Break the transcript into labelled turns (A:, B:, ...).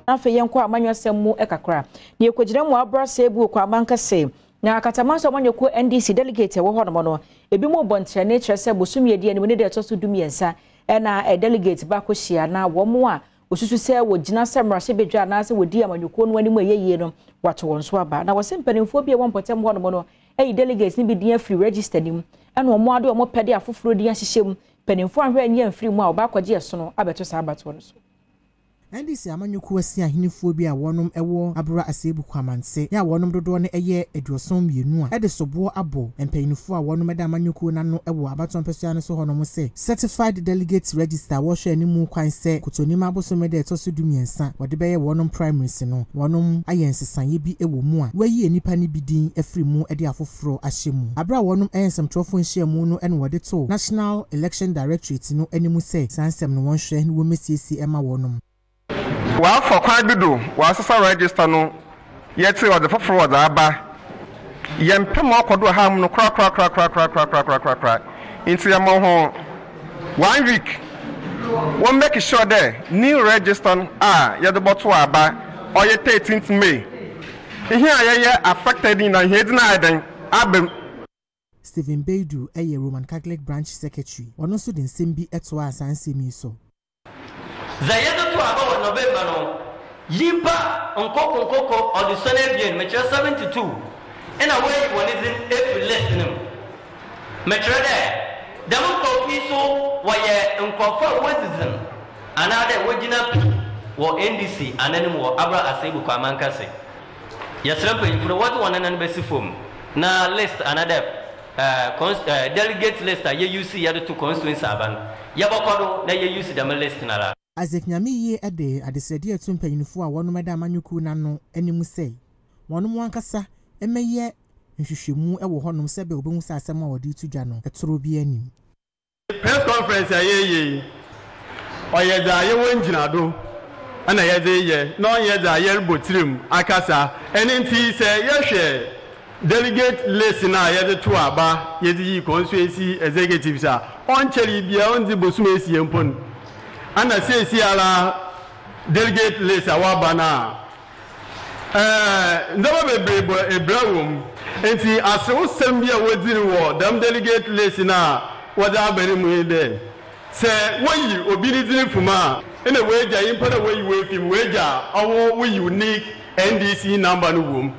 A: Afei yɛnkɔ amanyɔsɛm mu kakra. Na yɛkɔgyina mu abra sɛ ebu kɔ amankɛse. Na Akatamanso amanyɔkuo NDC delegate ɛwɔ hɔnom no, ebi mu bɔ nkyerɛne kyerɛ sɛ bosome edi anim ne deɛ ɛtɔ so 13 ɛna delegate ba akɔhyia na wɔn a osusu sɛ wɔgyina sɛ mmarahyɛbadwa anaasɛ wɔdi amanyɔkuo no anim a ɛyɛ yie no wɔato wɔn so aba. Na wɔsɛ mpanimfoɔ bi a ɛwɔ mpɔtam hɔnom no ayi delegates no bi din afiri register nim ɛna wɔn ade wɔn pɛ de afoforɔ din ahyehyɛ mu. Mpanimfoɔ ahwɛ ani amfiri mu a wɔba akɔgye ɛsono abɛto saa abatoɔ no so.
B: NDC amanyɔkuo asi ahenefoɔ bi a wɔnom wɔ Abura Asebu Kwamanse yɛ a wɔnom dodoɔ no yɛ 72 a ɛde soboɔ abɔ mpanyinfoɔ a wɔnom da amanyɔkuo n'ano wɔ abatoɔ mpɛsoa no so hɔnom sɛ Certified Delegate Register a wɔhwɛ anim kwan sɛ Kotonim abosome da ɛtɔ so 13 wɔde bɛyɛ wɔnom primaries no, wɔnom ayɛ nsesaeɛ bi wɔ mu a wɔayi nnipa no bi din afiri mu de afoforɔ ahyɛ mu. Abere a wɔnom ɛyɛ nsɛmtwerɛfoɔ nhyiamu no na wɔde too National Election Directorate no anim sɛ saa nsɛm no wɔnhwɛ na wɔmmɛsiesie ɛma wɔnom.
C: Wɔafa kwan bi do wɔasesa register no, yɛtse ɔdze fofor wɔdze aba. Yɛmmpɛ ma ɔkɔ do wɔ ha mu no korakorakorakorakorakorakoraa. Ntsi yɛma hɔn one week wɔn make sure dɛ new register no a yɛdze bɔto aba ɔyɛ 13th May. Hɛn a yɛyɛ affected nyina hɛn dzin ayɛ dɛn aba mu.
B: Stephen Baidu yɛ Roman Catholic Branch Secretary. Ɔno nso de nsɛm bi toaa saa nsɛm yi so.
D: Dza yɛdze too aba wɔ November no, nyimpa nkoko nkoko ɔdusuon ebien, mekyerɛ 72, nna woeyi hɔn dzin efi list no mu. Mekyerɛ dɛ, dɛm nkorɔfo yi so wɔyɛ nkorɔfo a wodzi dzin anaadɛ wogyina pi wɔ NDC anan mu wɔ Abra Asebu Kwamankɛse. Yɛserɛ mpanyimfo dɛ wɔdze hɔn anan besi famu na list anaadɛ delegate list a yɛ use yɛdze to constituency aba no, yɛbɔkɔ do na yɛ use dɛm list noara.
B: Isaac Nyameyie de adesrɛdeɛ reto mpanyinfoɔ a wɔnom da amanyɔkuo no ano anim sɛ wɔnom ankasa mmɛyɛ nhwehwɛmu wɔ hɔnom sɛbɛ wɔbɛhu sɛ asɛm a wɔde reto dwa no toro biara nnim.
E: Press conference a yɛreyɛ yi, ɔyɛ dza yɛwɔ ngyinado na yɛdze reyɛ na ɔnnyɛ dza yɛrobɔ tsirmu akasa. Ɛno ntsi sɛ yɛhwɛ delegate list no a yɛdze too aba yɛdze yii constituency executives a, ɔnnkyɛree biara, onndzi bosoom esia mpo no, ana seseiara delegate list a wɔaba no a, Ndzɛmba beberee bɔ ebira wɔ mu, ntsi aserewsɛm bi a wodzi no wɔ dɛm delegate list no a wɔdze aba no mu nye dɛ, sɛ woyi obi ne dzin fi mu a, nna woegya nyimpa no a woeyi wo efi mu, woegya ɔwo wo unique NDC number no wɔ mu.